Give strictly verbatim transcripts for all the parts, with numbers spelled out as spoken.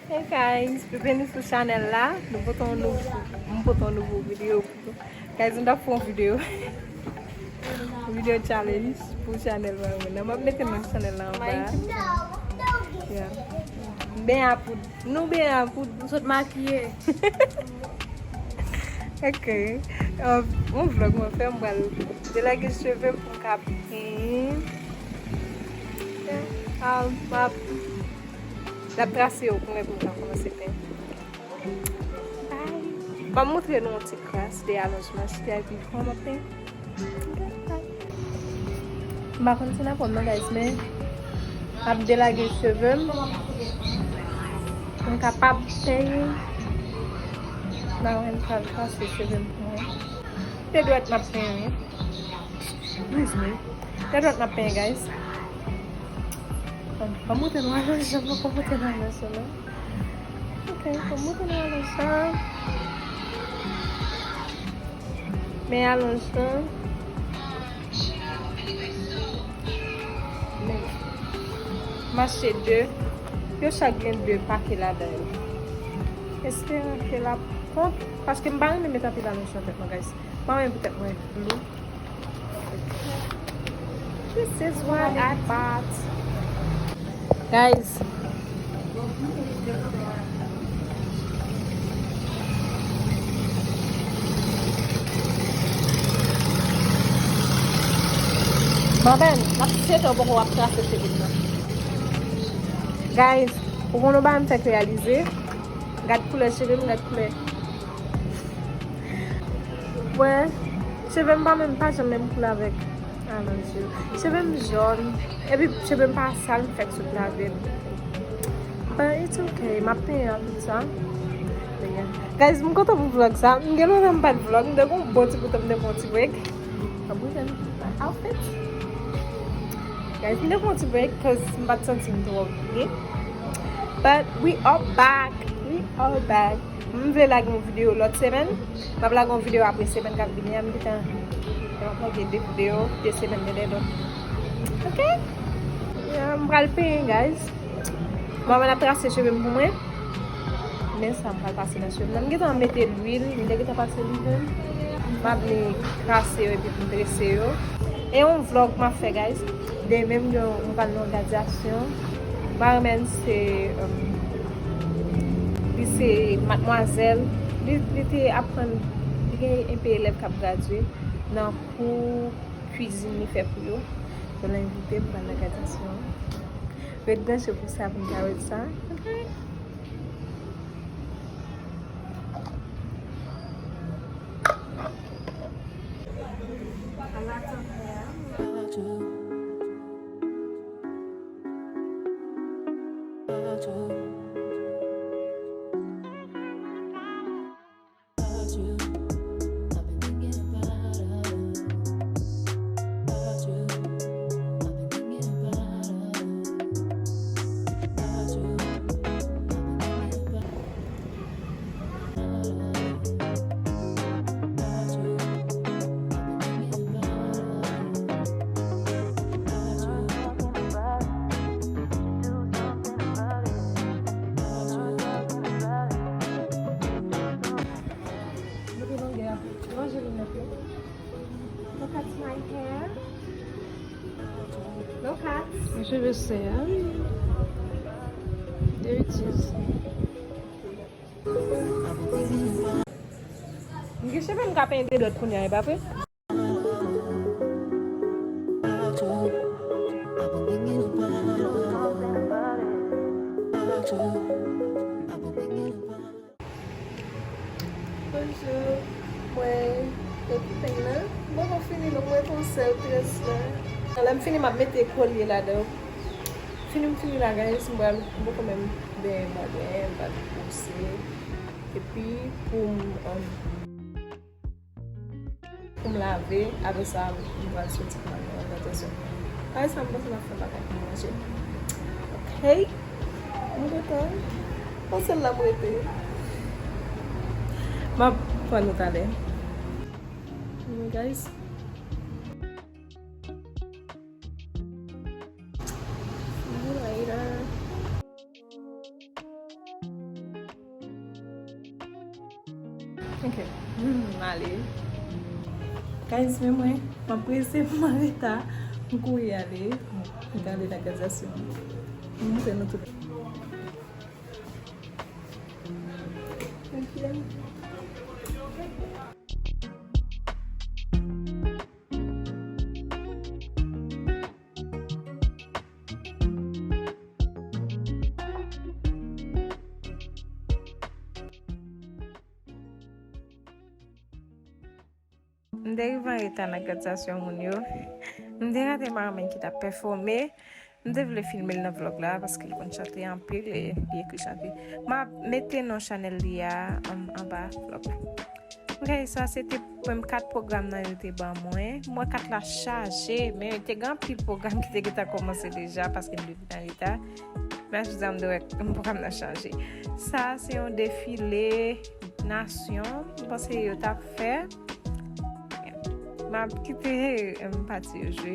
Hey guys, byenveni sou chanèl la. Nou pote yon nouvo, m pote yon nouvo videyo pou nou. Guys, nou t ap fè yon videyo. Yon videyo challenge pou chanèl mwen. M ap mete non chanèl la anba. Yeah. M benyen a poud. Nou benyen a poud. Nou sot makiye. Ok. Um, yon vlog mwen fè, m pral delage cheve m pou m ka penyen. Yeah. Um, m ap L ap trase yo pou mwen pou m ka kòmanse penyen. Bye. M ap montre nou yon ti kras de alonjman chita epi kòman m ap penyen. M pa konn si n ap wè m nan, guys, men m ap delage cheve m pou m kapab penyen. M pa konn si n ap trase cheve m pou mwen. Se dwèt m ap penyen. Excuse me. Se dwèt m ap penyen, guys. Fò m montre nou alonjman, fò m montre nou alonjman. Ok, fò m montre nou alonjman. Men alonjman. Men. M achte de. Yo chak gen de pake ladan yo. Esperan ke l ap pwòp. Paske m pa renmen met anpil alonjman tèt mwen, guys. Mwen menm poutèt mwen flou. This is what I bought. Guys. Mwen menm, m ap swete w poko ap trase cheve m nan. Guys, ou konn yon bagay m fèk reyalize? Gad koulè cheve m, gad koulè. Wè, cheve m pa menm, pa janm menm koulè avèk alonj yo. Cheve m jòn, epi cheve m pa sal, m fèk sot lave l. But it's ok, m ap penyen an tout sa. Guys, m kontan pou vlog sa. M gen lontan m pa t vlog, m te gon bon ti bout tan m te pran ti break. Outfit. Guys, m te pran ti break 'cause m pa t santi m twò byen. But we are back. We are back. M vle lage yon videyo lòt semèn. M ap lage yon videyo apre semèn k ap vini an. M gentan, m ap lage de videyo de semèn de lòt. Ok? Yeah, m pral penyen, guys. Mwen menm ap trase cheve m pou mwen. Men sa m pral pase nan cheve m nan. M gentan mete lwil, m te gentan pase lwil menm. M ap vin trase yo epi pou m trese yo. E yon vlog m ap fè, guys. Demen m gen, m pral nan yon gradyasyon. Barman se, um, li se madmwazèl. Li, li te aprann, li gen enpe elèv k ap gradye nan kou kwizin li fè pou yo. Yo envite m pral nan gradyasyon an. Ret branche pou sa, pou n ka wè sa. Ok. Depi longè a, ranje linèt yo. Look at my hair. Look at. Mwen cheve sè a, wi. There it is. M gen cheve m ka penyen de dòt kounye a, e pa vre? Bonjou. Mwen ekipem nan. M poko fini, donk mwen ret yon sèl pyès la. Lè m fini, m ap mete kolye ladan. Fini m fini la, guys, m pral, m poko menm benyen, m pral benyen, m pral bwose. Epi, pou m, um, pou m lave, apre sa, m pral soti pou m al nan yon lòt sesyon. Apre sa, m panse m ap fè bagay pou manje. Ok. M kontan. Panse l la m rete. M ap pran nou talè. Anyway, guys. See you later. Ok. Hmm, m ale. Guys, men mwen, m ap prese, m an reta. M kouri ale. M gade nan gradasyon. M montre nou tout. M te rive an reta nan gradasyon moun yo. M te rate Marmen ki t ap pèfòme. M te vle filme l nan vlòg la paske l konn chante anpil e li ekri chante. M ap mete non chanèl li a an, anba vlòg la. Ok, sa se te premye kat pwogram nan yo te ban mwen. M wè kat la chaje, men te gen anpil pwogram ki te gentan kòmanse deja paske m te vin an reta. Men a chita m te wè pwogram nan chanje. Sa se yon defile nasyon, m panse yo t ap fè. M ap kite, em, pati yo jwe.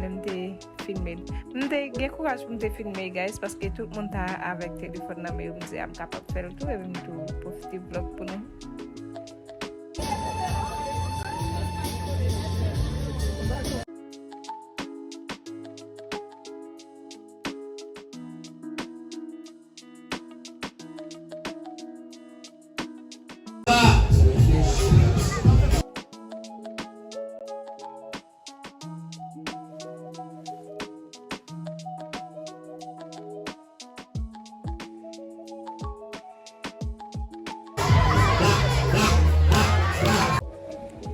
Men m te filme l. M te gen kouraj pou m te filme, guys, paske tout moun ta avèk telefòn nan men yo, m di, "A, m kapab fè l tou," epi m tou pwofite vlòg pou nou.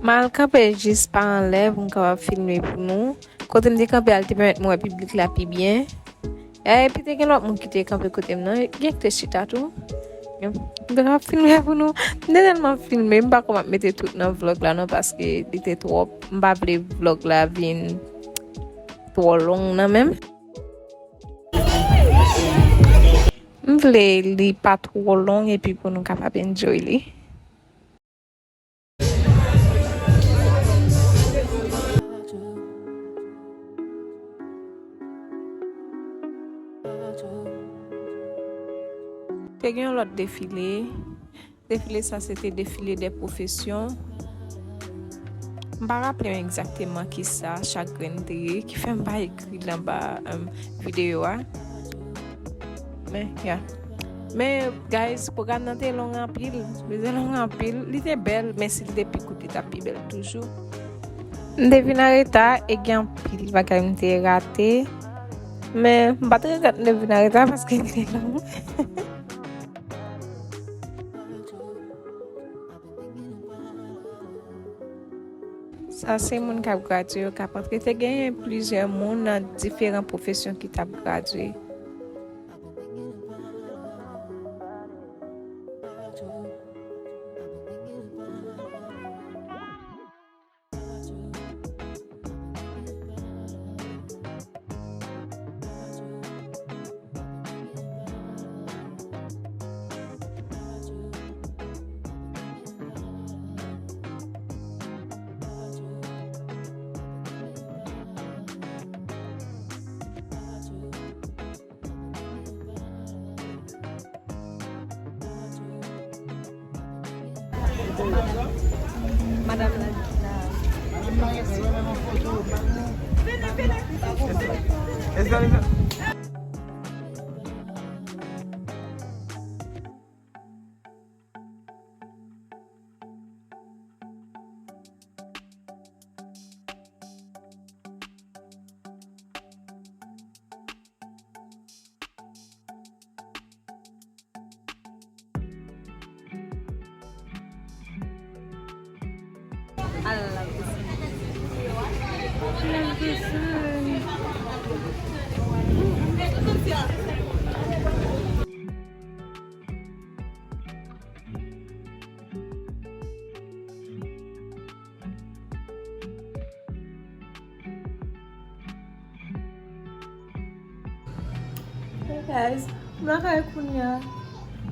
M al kanpe jis pa anlè pou m kapab filme pou nou. Kote m te kanpe a, li te pèmèt mwen wè piblik la pi byen. Epi te gen lòt moun ki te kanpe kote m nan. Gen ki te chita tou. M te ka filme pou nou. M te tèlman filme, m pa kwè m ap mete tout nan vlòg la non, paske li te twòp. M pa vle vlòg la vin twò long nan men m. M vle li pa twò long epi pou nou kapab enjoy li. Te gen yon lòt defile. Defile sa se te defile de pwofesyon. M pa raple m egzakteman kisa chak grenn te ye, ki fè m pa ekri l anba, em, videyo a. Men, ya. Men, guys, pwogram nan te long anpil. Li te long anpil. Li te bèl, men si li te pi kout, li t ap pi bèl toujou. M te vin an reta e gen anpil bagay m te rate. Men, m pa t regrèt m te vin an reta paske li te long. Sa se moun k ap gradye yo k ap antre. Te genyen plizyè moun nan diferan pwofesyon ki t ap gradye. Madanm nan ki la. Vini, vini. Ala la piscine. La piscine. Hey guys, m lakay kounye a.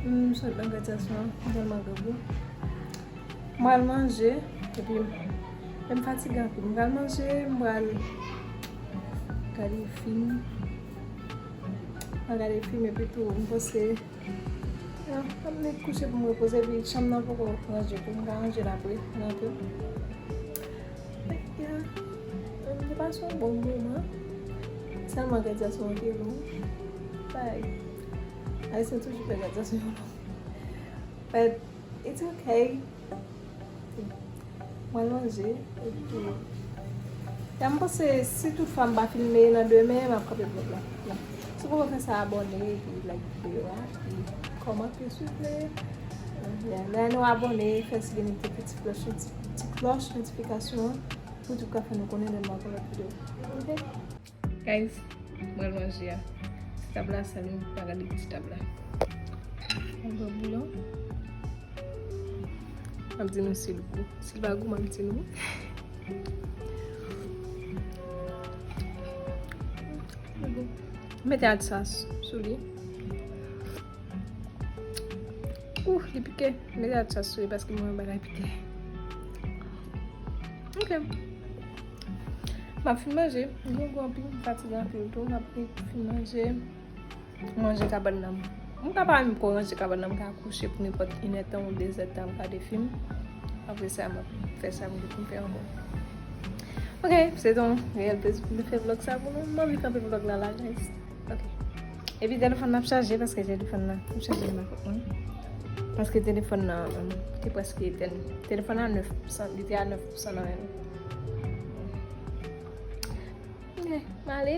M sot nan gradyasyon, m tèlman grangou. M pral manje, epi m fatige anpil. M pral manje, m pral gade fim. M pral gade fim, epi tou, m panse An, m annik kouche pou m repoze, epi chanm nan poko ranje tou, m ka ranje l apre, m rantre. Like, yeah. M te pase yon bon moman. Sèlman gradyasyon an te long. Bay. Ayisyen toujou fè gradyasyon yo long. But it's okay. Mwen manje, epi. Ya, m panse si tout fwa m pa filme nan demen, m ap kanpe vlog la. Ya. Si w poko fè sa, abòne, epi like videyo a, epi kòmante, silvouplè. Ya, lè nou abòne, fè signe ti, ti klòch, ti, ti klòch notifikasyon an, pou YouTube ka fè nou konnen lè nou ap fè lòt videyo. Ok? Guys, mwen manje a. Ti tab la sal, m pa gade ti tab la. Mwen bwè bouyon. M ap di nou si l gou. Si l pa gou, m ap di nou. Li gou. Mete atyas sou li. Ouh, li pike. Mete atyas sou li paske mwen bagay pike. Ok. M ap fin manje. M gen gou anpil, m fatige anpil tou. M ap fin manje. Manje kabann nan. M ka pa menm ko ranje kabann nan, m ka kouche pou nenpòt inèdtan ou dezèdtan, m gade fim. Apre sa, m ap fè sa m gen pou m fè ankò. Ok, se te yon reyèl plezi pou m te fè vlog sa pou nou. M anvi kanpe vlog la la, guys. Ok. Epi telefòn nan ap chaje, paske telefòn nan ap chaje nan kòk mwen. Paske telefòn nan, um, te prèske etèn. Telefòn nan nèf pousan, li te a nèf pousan nan men m. Ok, m ale.